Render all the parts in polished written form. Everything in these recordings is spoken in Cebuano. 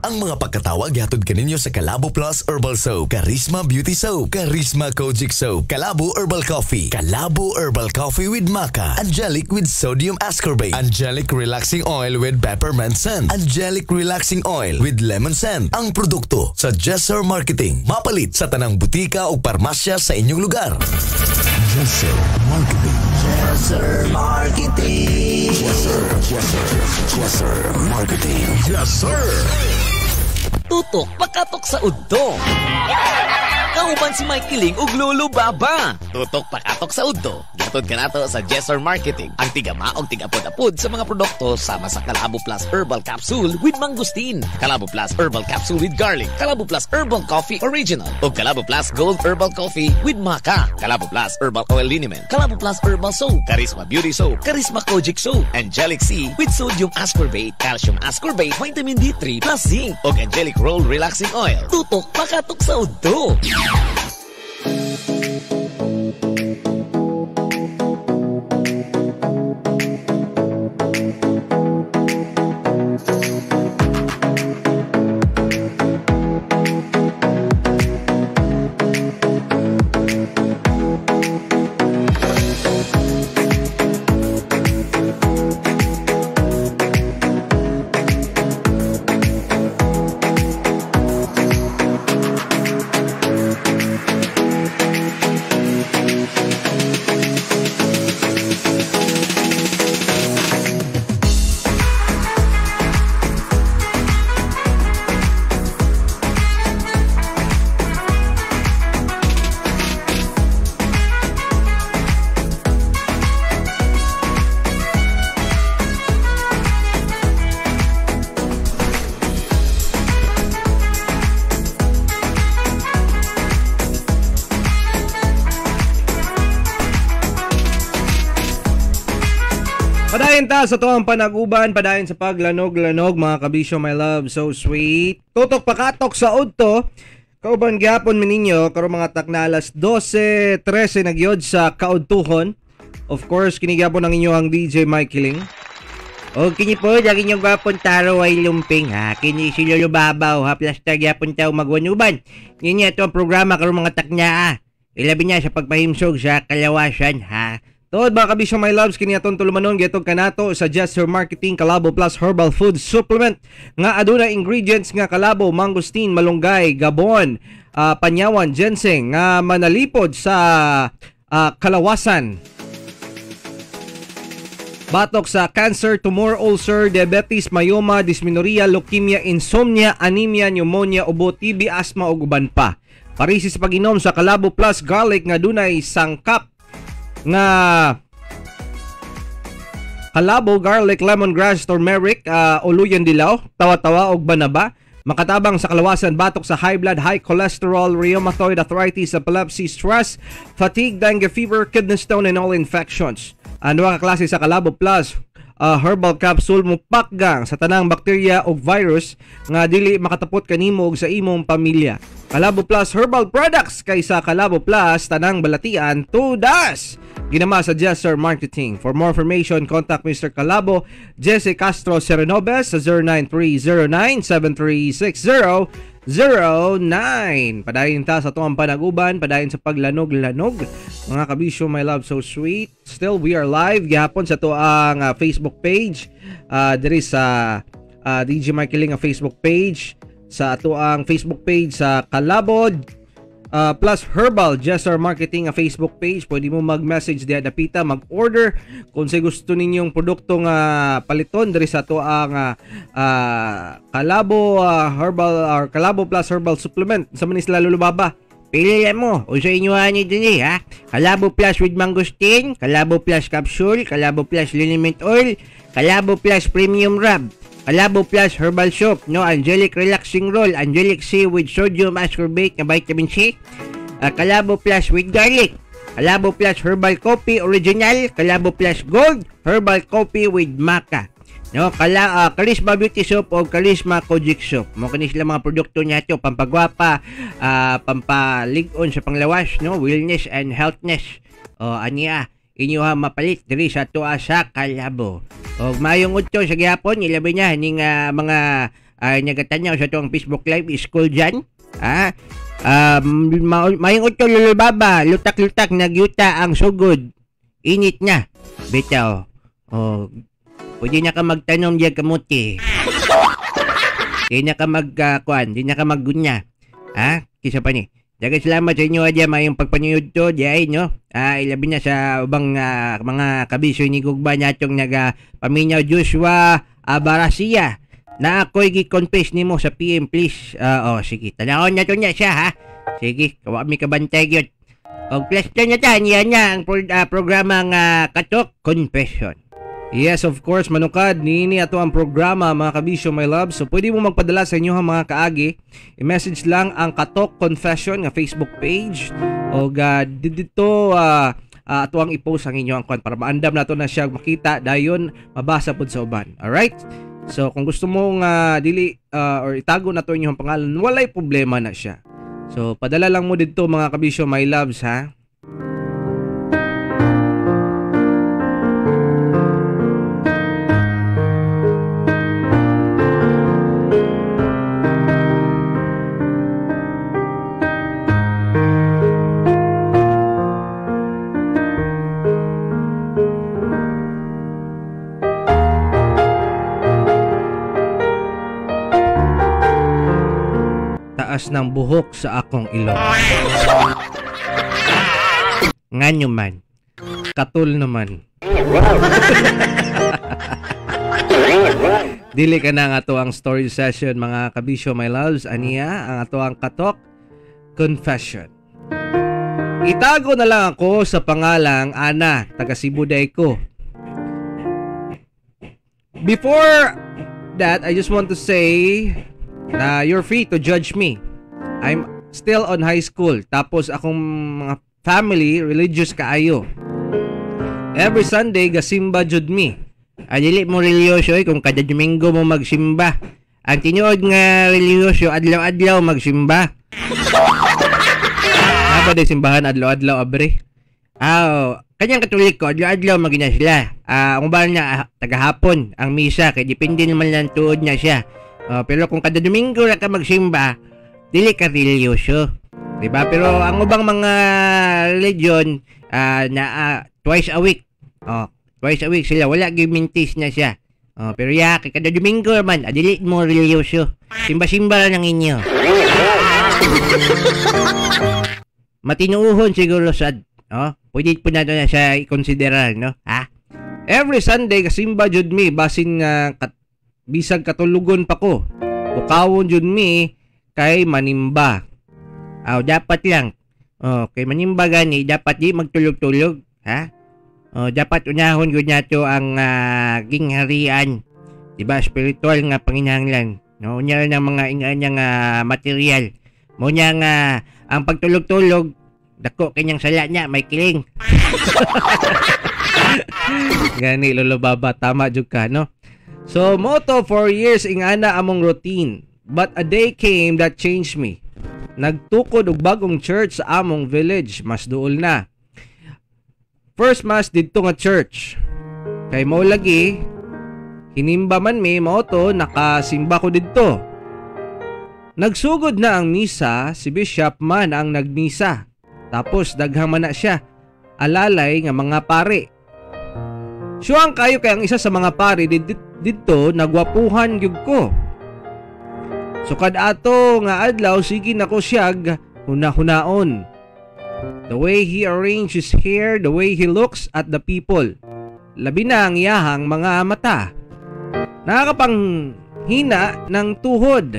Ang mga pagkatawag gihatod kaninyo sa Kalabo Plus Herbal Soap, Charisma Beauty Soap, Charisma Kojic Soap, Kalabo Herbal Coffee, Kalabo Herbal Coffee with Maca, Angelic with Sodium Ascorbate, Angelic Relaxing Oil with Peppermint Scent, Angelic Relaxing Oil with Lemon Scent. Ang produkto sa Jesser Marketing. Mapalit sa tanang butika o parmasya sa inyong lugar. Jesser Marketing. Jesser Marketing. Jesser, Jesser, Jesser Marketing. Jesser. Tutok pakatok sa udto. Kauban si Mike Kiling ug Lolo Baba. Tutok pakatok sa udto. Gihatod kanato sa Jesser Marketing. Ang tigama og tigapod-apod sa mga produkto sama sa Kalabo Plus Herbal Capsule with Mangosteen, Kalabo Plus Herbal Capsule with Garlic, Kalabo Plus Herbal Coffee Original, ug Kalabo Plus Gold Herbal Coffee with Maca, Kalabo Plus Herbal Oil Liniment, Kalabo Plus Herbal Soap, Charisma Beauty Soap, Charisma Kojic Soap, Angelic C with Sodium Ascorbate, Calcium Ascorbate, Vitamin D3 plus Zinc, ug Angelic Roll Relaxing Oil. Tutok pakatok sa udto. Padayon ta sa tuang panaguban, padayon sa paglanog-lanog mga kabisyo, my love, so sweet. Tutok pakatok sa udto. Kauban gyapon mi ninyo karong mga takna alas 12:13 nagyod sa kaudtuhon. Of course, kini gyapon ang inyo ang DJ Mike Kiling. O kini po, lagi niyong gwapon taro ay lumping ha. Kini si Lolo Babaw ha, plasta gyapon tao magwanuban. Ninya ito ang programa karong mga takna ha. Ilabi niya sa pagpahimsog sa kalawasan ha. Tuod mga kabisyo, my loves, kini atong tulumanon gihatod kanato sa Jesser Marketing Kalabo Plus Herbal Food Supplement nga aduna ingredients nga kalabo, mangosteen, malunggay, gabon, panyawan, ginseng nga manalipod sa kalawasan. Batok sa cancer, tumor, ulcer, diabetes, myoma, dysmenorrhea, leukemia, insomnia, anemia, pneumonia, ubo, TB, asthma ug uban pa. Parisi sa pag-inom sa Kalabo Plus Garlic nga dunay sangkap nga kalabo, garlic, lemongrass, turmeric, uluyan dilaw, tawa-tawa og banaba. Makatabang sa kalawasan, batok sa high blood, high cholesterol, rheumatoid arthritis, epilepsy, stress, fatigue, dengue fever, kidney stone, and all infections. Ano ka klase sa Kalabo Plus Herbal Capsule mupakgang sa tanang bakterya ug virus nga dili makatapot kanimo ug sa imong pamilya. Kalabo Plus Herbal Products kaysa Kalabo Plus tanang balatian tudas. Ginama sa Jesser Marketing. For more information, contact Mr. Kalabo Jesse Castro Serenobes sa 0930-9736009. Padayon ta sa tuwang panaguban, padayon sa paglanog-lanog. Mga kabisyo, my love, so sweet. Still, we are live gihapon sa tuang Facebook page. Diri sa DJ Mike Kiling ang Facebook page. Sa atuang Facebook page sa Kalabo Plus Herbal Jesser Marketing ang Facebook page. Pwede mo mag-message diha dapita, mag-order kung sa gusto ninyong produkto nga paliton diri sa atuang Kalabo Herbal or Kalabo Plus Herbal Supplement sa Manila Lolo Baba. Pili lang mo o sa inyo ani dinhi ha. Kalabo Plus with mangosteen, Kalabo Plus Capsule, Kalabo Plus Liniment Oil, Kalabo Plus Premium Rub, Kalabo Plus Herbal Soap, no, Angelic Relaxing Roll, Angelic C with Sodium Ascorbate na Vitamin C, Kalabo Plus with Garlic, Kalabo Plus Herbal Coffee Original, Kalabo Plus Gold Herbal Coffee with Maca. No, Charisma Beauty Soap o Charisma Kojic Soap. Mo kini sila mga produkto niya to, pampagwapa, pampalig-on sa panglawas, no, wellness and healthness. O aniya inyo ha mapalit diri sa tuwa sa Kalabo. Og mayong udto sa gihapon ilabi niya ning mga Nagatanaw sa tuang Facebook Live school dyan. Ha? Mayong utol Lolo Baba, lutak-lutak nagyuta ang sugod. Init na. Bitaw. Oh, pwede na ka magtanom diyan kamuti. Di na ka magkuan, di na ka maggunya. Ha? Kisa pa ni. Daghang salamat sa inyo adya mayong pagpaniud to diay no. Ilabi na sa ubang mga kabisyo ni Gugba natong naga paminaw Joshua Abarasia. Na ako'y gi-confess nimo sa PM please. Oh sige, tanawon na to niya siya ha. Sige, kawa mi kabantay gyud. Og plus na ta niya niya ang programa nga Katok Confession. Yes, of course, manukad niini ato ang programa mga kabisyo my love. So pwede mo magpadala sa inyo ang mga kaagi. I-message lang ang Katok Confession nga Facebook page o dito ato ang i-post ang inyong account para maandam nato na siya makita dayon mabasa pud sa uban. All right? So kung gusto mong dili or itago na to inyong pangalan, walay problema na siya. So padala lang mo didto mga kabisyo my loves ha. Taas ng buhok sa akong ilong. Nganyo man. Katul naman. Dili ka na nga to ang story session mga kabisyo my loves. Aniya ang ato ang Katok Confession. Itago na lang ako sa pangalang Ana, taga Cebu day ko. Before that, I just want to say na you're free to judge me. I'm still on high school. Tapos akong mga family religious kaayo. Every Sunday gasimba jud mi. Dili mo religyoso kung kada Domingo mo magsimba. Ang tinuod nga religyoso adlaw-adlaw magsimba. Naba day simbahan adlaw-adlaw abre? Kanyang Katoliko adlaw-adlaw magina sila. Ang uban niya tagahapon ang misa kay depende naman lang tuod niya siya. Pero kung kada Domingo ra ka magsimba, dili ka religyoso. Diba? Pero ang ubang mga religion na twice a week. Twice a week sila, wala gyud mintis na siya. Pero ya kay kada Domingo man, dili mo religyoso. Simba-simba lang inyo. Matinuuhon siguro sad, Pwede po nato na siya i-considerar, no? Ha? Every Sunday kasimba jud mi basin nga bisag katulugon pa ko. Bukawon jud mi kay manimba. Dapat lang. Kay manimba gani dapat di magtulog-tulog, ha? Dapat unahon gud nato ang gingharian. Diba? Spiritual nga panginahanglan. No, unya ng mga inganya nga material. Mo nya nga ang pagtulog-tulog dako kanyang sala niya, may kiling. Gani Lolo Baba, tama jud ka, no? So, moto for years ingana among routine. But a day came that changed me. Nagtukod og bagong church sa among village, mas duol na. First mass didto nga church. Kay mao lagi hinimba man mi mao to nakasimba ko didto. Nagsugod na ang misa, si Bishop man ang nagmisa. Tapos daghang man na siya alalay nga mga pare. Siyang kayo kay ang isa sa mga pare didto nagwapuhan gyud ko. So kad ato nga adlaw sige nako siyag huna-hunaon. The way he arranges his hair, the way he looks at the people. Labi na ang iyahang mga mata. Nakakapanghina ng tuhod.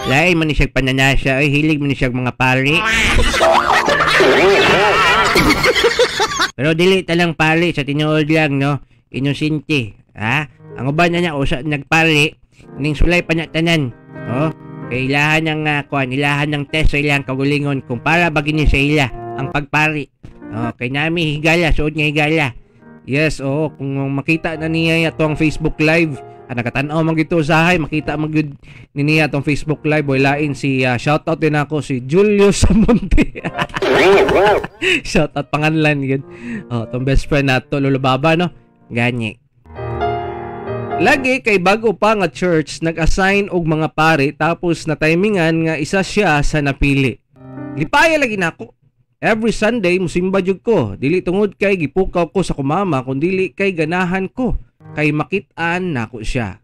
Lain man ni siyang pananasa, ay hilig man ni siyang mga pari. Pero dili talang pari sa tinuod lang, no? Inosente, ha? Ang uban na niya usa nagpari ning sulay pa na tanan, oh. Kay ilahan ng kuan, ilahan ng test sa ilang kagulingon kung para ba gini sa ila ang pagpari. Oh, kay nami higala, suod nga higala. Yes, oo, kung makita na niya atong Facebook Live, nakatan-aw man gito usahay, makita man gyud ni niya atong Facebook Live, boy lain si shoutout din ako si Julio Samonte. Shoutout panganlan gyud. Oh, tong best friend nato Lolo Baba, no? Gani. Lagi kay bago pa nga church nag-assign og mga pare tapos na timingan nga isa siya sa napili. Lipaya lagi nako. Every Sunday musimba jud ko. Dili tungod kay gipukaw ko sa kumama kun dili kay ganahan ko kay makit-an nako siya.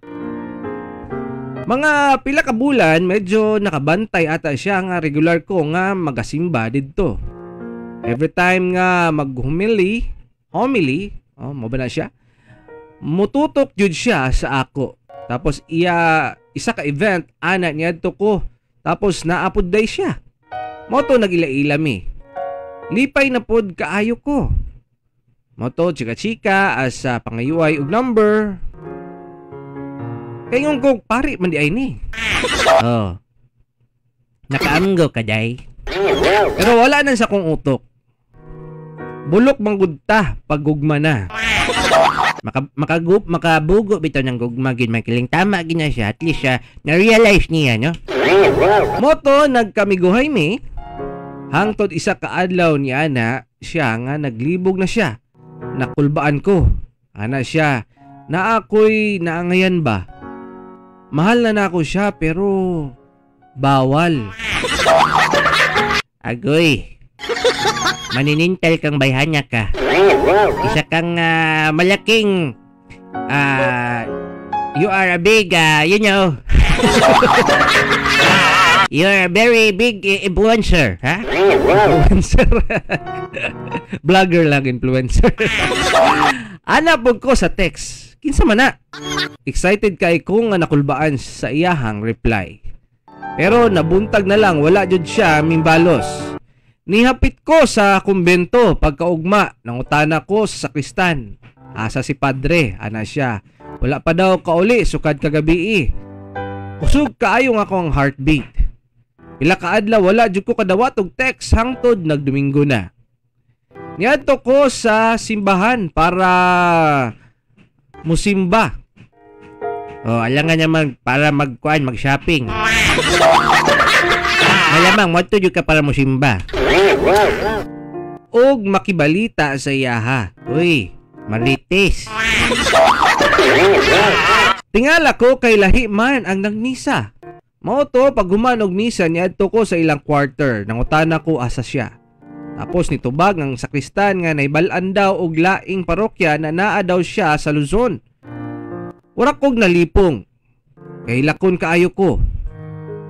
Mga pila ka bulan medyo nakabantay ata siya nga regular ko nga magasimba didto. Every time nga mag-homily, oh, mo ba na siya? Mututok jud siya sa ako. Tapos iya isa ka event ana niadto ko. Tapos naapod day siya. Mo to nagila-ila mi. Lipay na pod kaayo ko. Mo to chika-chika as sa pangayuay og number. Kay ngon ko pari man di ay ni. Oh. Nakaamgo ka day. Pero wala nan sa kong utok. Bulok manggud ta pag gugma na. Makabugo bitaw ng gugma gid Michaeling. Tama gid na siya. At least siya na-realize niya, no? Moto nagkamiguhay mi. Hangtod isa ka adlaw ni ana siya nga naglibog na siya. Nakulbaan ko. Ana siya, na ako'y naangayan ba? Mahal na nako siya pero bawal. Agoy. Maninintal kang bayhanya ka. Isa kang malaking you are a big you know. You are a very big influencer, ha? Influencer. Vlogger lang influencer. Ana pud ko sa text. Kinsa man na? Excited kay ko nga nakulbaan sa iyahang reply. Pero nabuntag na lang wala jud siya mimbalos. Nihapit ko sa kumbento pagkaugma, nangutana ko sa sakristan. Asa si padre, ana siya. Wala pa daw kauli sukad kagabi. Kusog kaayo nga akong heartbeat. Pila ka adlaw wala jud ko kadawat og text hangtod nagdomingo na. Niadto ko sa simbahan para musimba. Oh, alangan naman para magkuan, mag-shopping. Malamang moadto jud ka para musimba. Og makibalita sa iyaha. Uy, marites. Tingala ko kay lahi man ang nagmisa. Mao to pag human og misa niadto ko sa ilang quarter, nangutana ko asa siya. Tapos nitubag ang sakristan nga naibal-an daw og laing parokya na naa daw siya sa Luzon. Wala kog nalipong. Kay lakon kaayo ko.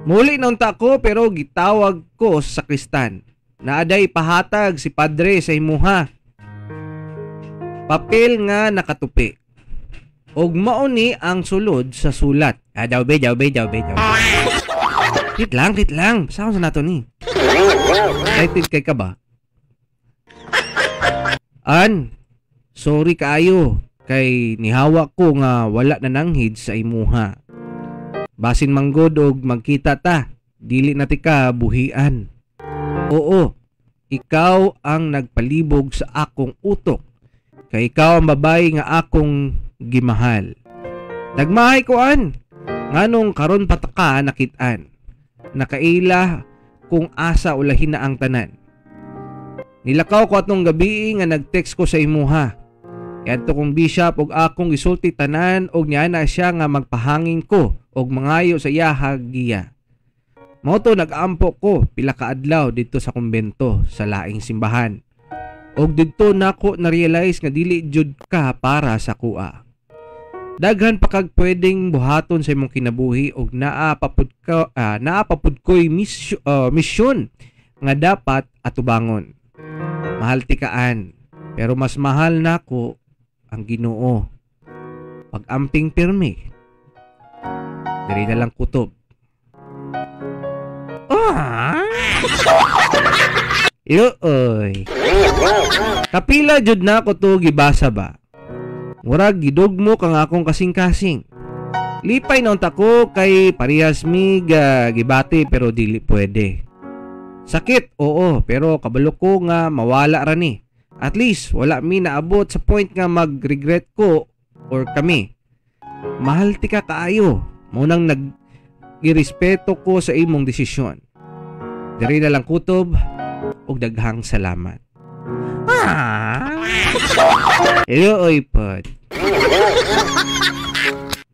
Muli na unta ko pero gitawag ko sa sakristan. Naaday pahatag si padre sa imuha. Papel nga nakatupi. Og mao ni ang sulod sa sulat. Ah, daw be. Kit lang. Saan sa nato ni? Excited kay ka ba? An, sorry kaayo kay nihawa ko nga wala na nanghid sa imuha. Basin manggod og magkita ta, dili na tika buhian. Oo, ikaw ang nagpalibog sa akong utok. Kay ikaw ang babae nga akong gimahal. Nagmahay ko an, nganong karon pataka nakit-an. Nakaila kung asa ulahin na ang tanan. Nilakaw ko atong gabi nga nag-text ko sa imuha. Kadto kong bishop og akong gisulti tanan og niana siya nga magpahangin ko og mangayo sa iyaha giya. Mao to nag-ampo ko pila ka adlaw didto sa kumbento sa laing simbahan. Og didto nako na-realize nga dili jud ka para sa kuha. Daghan pa kag pwedeng buhaton sa imong kinabuhi og naa papud ko'y misyon nga dapat atubangon. Mahal tikaan, pero mas mahal nako ang Ginoo. Pag-amping pirmi. Diri na lang kutob. Ah! Luoy. Kapila jud na ko to gibasa ba. Murag gidugmo kang akong kasing-kasing. Lipay na unta ko kay parehas mi gibati pero dili pwede. Sakit, oo, pero kabalo ko nga mawala ra ni. At least wala mi naabot sa point nga mag-regret ko or kami. Mahal ti ka kaayo. Mao nang nag-irespeto ko sa imong desisyon. Diri na lang kutob ug daghang salamat. Ah. Luoy pod.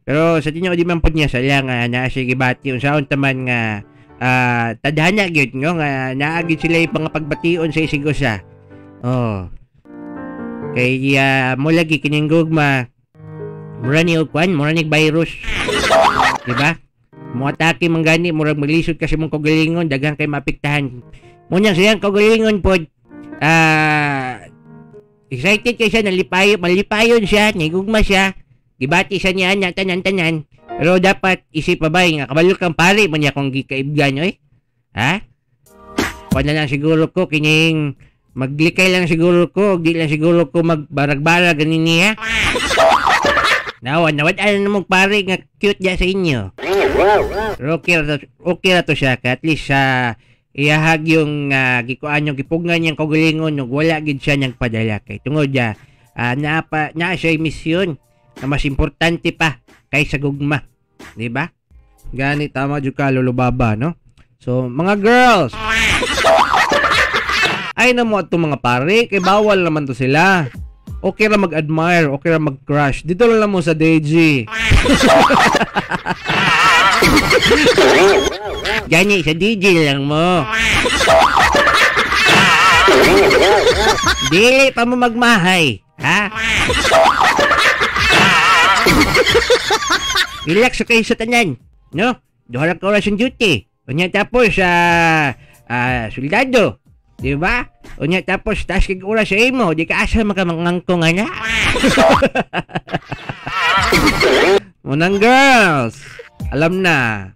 Pero sa tinuod di man pud niya sala nga naa siya gibati unsaon ta man nga tadhana gyud, no, nga naa gyud sila pagbation sa isig usa. Oh. Kay mo lagi kining gugma mura ni og kwan, mura ni virus. Di ba? Moatake man gani, murag maglisod kasi mong kaugalingon, daghan kay maapektahan. Munya siyang kaugalingon pod. Excited kay siya, nalipayo, malipayon siya, nigugma siya. Gibati siya niya na tanan-tanan. Pero dapat isip pa ba nga kabalo kang pare man niya kung gikaibgan oy. Ha? Kuan na lang siguro ko kining maglikay lang siguro ko, di lang siguro ko magbarag-barag ganin niya. Nawa, nawad-an na mong pare nga cute diya sa inyo. Pero okay ra to siya kay at least sa iyahag yung gikuan yung gipugngan niyang kaugalingon ug wala gid siya nagpadala kay tungod ya naa siya misyon na mas importante pa kaysa gugma, di ba? Gani tama jud ka, Lolo Baba, no? So mga girls, ay na mo atong mga pare kay bawal naman to sila. Okay ra mag-admire, okay ra mag-crush. Dito lang mo sa DG. Gani sa DJ lang mo. Dili pa mo magmahay, ha? Relax kayo sa tanan, no? Duha ra ka oras ang duty. Unya tapos soldado, di ba? Unya tapos taas kag oras sa imo, di ka asa makamangangkong ana. Munang girls, alam na.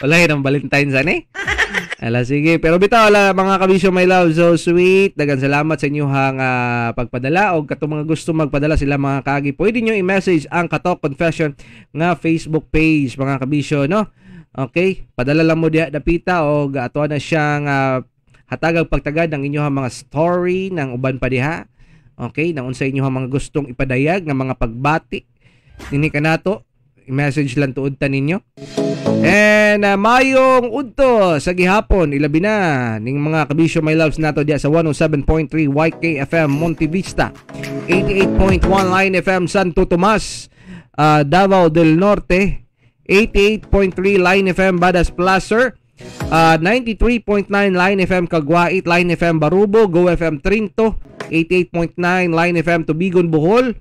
Wala yun ang Valentine's ani. Ala sige, pero bitaw ala mga kabisyo, my love, so sweet. Dagan salamat sa inyong pagpadala og katong mga gusto magpadala sila mga kaagi. Pwede niyo i-message ang Katok Confession nga Facebook page mga kabisyo, no? Okay, padala lang mo diha dapita og ato na siyang hatagag pagtagad ng inyong mga story ng uban pa diha. Okay, nang unsa inyong mga gustong ipadayag nga mga pagbati nini kanato, i-message lang tuod ta ninyo. And mayong udto sa gihapon, ilabi na ning mga kabisyo my loves nato diya sa 107.3 YKFM Monte Vista, 88.1 Line FM Santo Tomas, Davao del Norte, 88.3 Line FM Badas Placer, 93.9 Line FM Caguait, Line FM Barubo, Go FM Trinto, 88.9 Line FM Tubigon Bohol,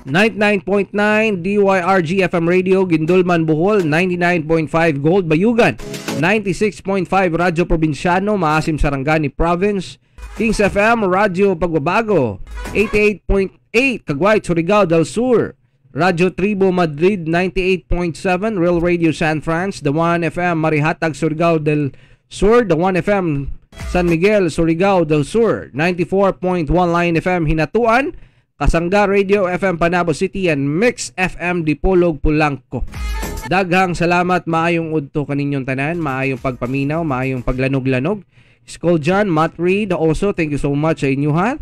99.9 DYRG FM Radio Gindulman Bohol, 99.5 Gold Bayugan, 96.5 Radyo Probinsyano Maasim Sarangani Province, Kings FM Radyo Pagbabago, 88.8 Caguait Surigao del Sur, Radyo Tribo Madrid 98.7 Real Radio San Franz, The 1 FM Marihatag Surigao del Sur, The 1 FM San Miguel Surigao del Sur, 94.1 Line FM Hinatuan, Kasangga Radio FM Panabo City, and Mix FM Dipolog Pulangko. Daghang salamat, maayong udto kaninyong tanan, maayong pagpaminaw, maayong paglanog-lanog. Skull John, Matt Reed, also thank you so much sa inyo ha.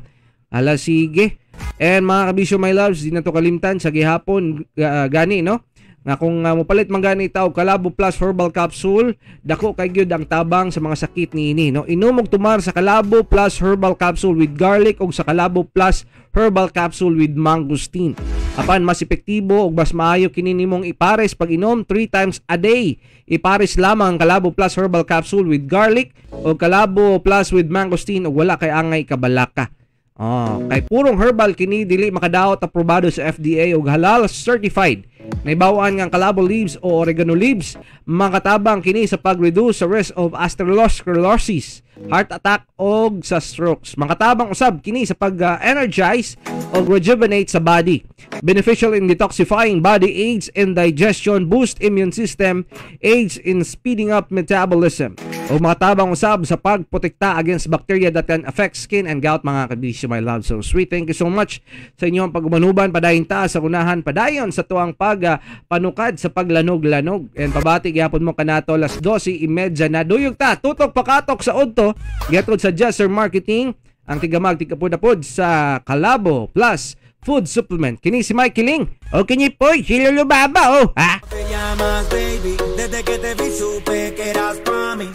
Ala sige. And mga kabisyo my loves, di na to kalimtan sa gihapon gani, no? Nga kung mopalit man gani ta og Kalabo Plus Herbal Capsule, dako kay gyud ang tabang sa mga sakit niini, no? Inom og tumar sa Kalabo Plus Herbal Capsule with garlic og sa Kalabo Plus Herbal Capsule with mangosteen. Apan mas epektibo ug mas maayo kini nimong ipares pag inom 3 times a day. Ipares lamang ang Kalabo Plus Herbal Capsule with garlic o Kalabo Plus with mangosteen ug wala kay angay kabalaka. Oh, kay purong herbal kini, dili makadaot aprobado sa FDA ug halal certified. Naibawaan nga ang Kalabo leaves o oregano leaves makatabang kini sa pag-reduce sa risk of atherosclerosis, heart attack og sa strokes. Makatabang usab kini sa pag-energize og rejuvenate sa body. Beneficial in detoxifying body, aids in digestion, boost immune system, aids in speeding up metabolism. O makatabang usab sa pagprotekta against bacteria that can affect skin and gout mga kabisyo my love. So sweet, thank you so much sa inyong pagumanuban. Padayon ta sa unahan, padayon sa tuang pagpanukad sa paglanog-lanog. And pabati gyapon mo kanato alas 12:30 na. Duyog ta, tutok pakatok sa udto, gihatod sa Jesser Marketing, ang tigamag tigapud-apod sa Kalabo Plus Food Supplement. Kini si Mike Kiling. O kini po, si Lolo Baba, oh, ha? Te llamas, baby, desde que te vi supe que eras pa' mí.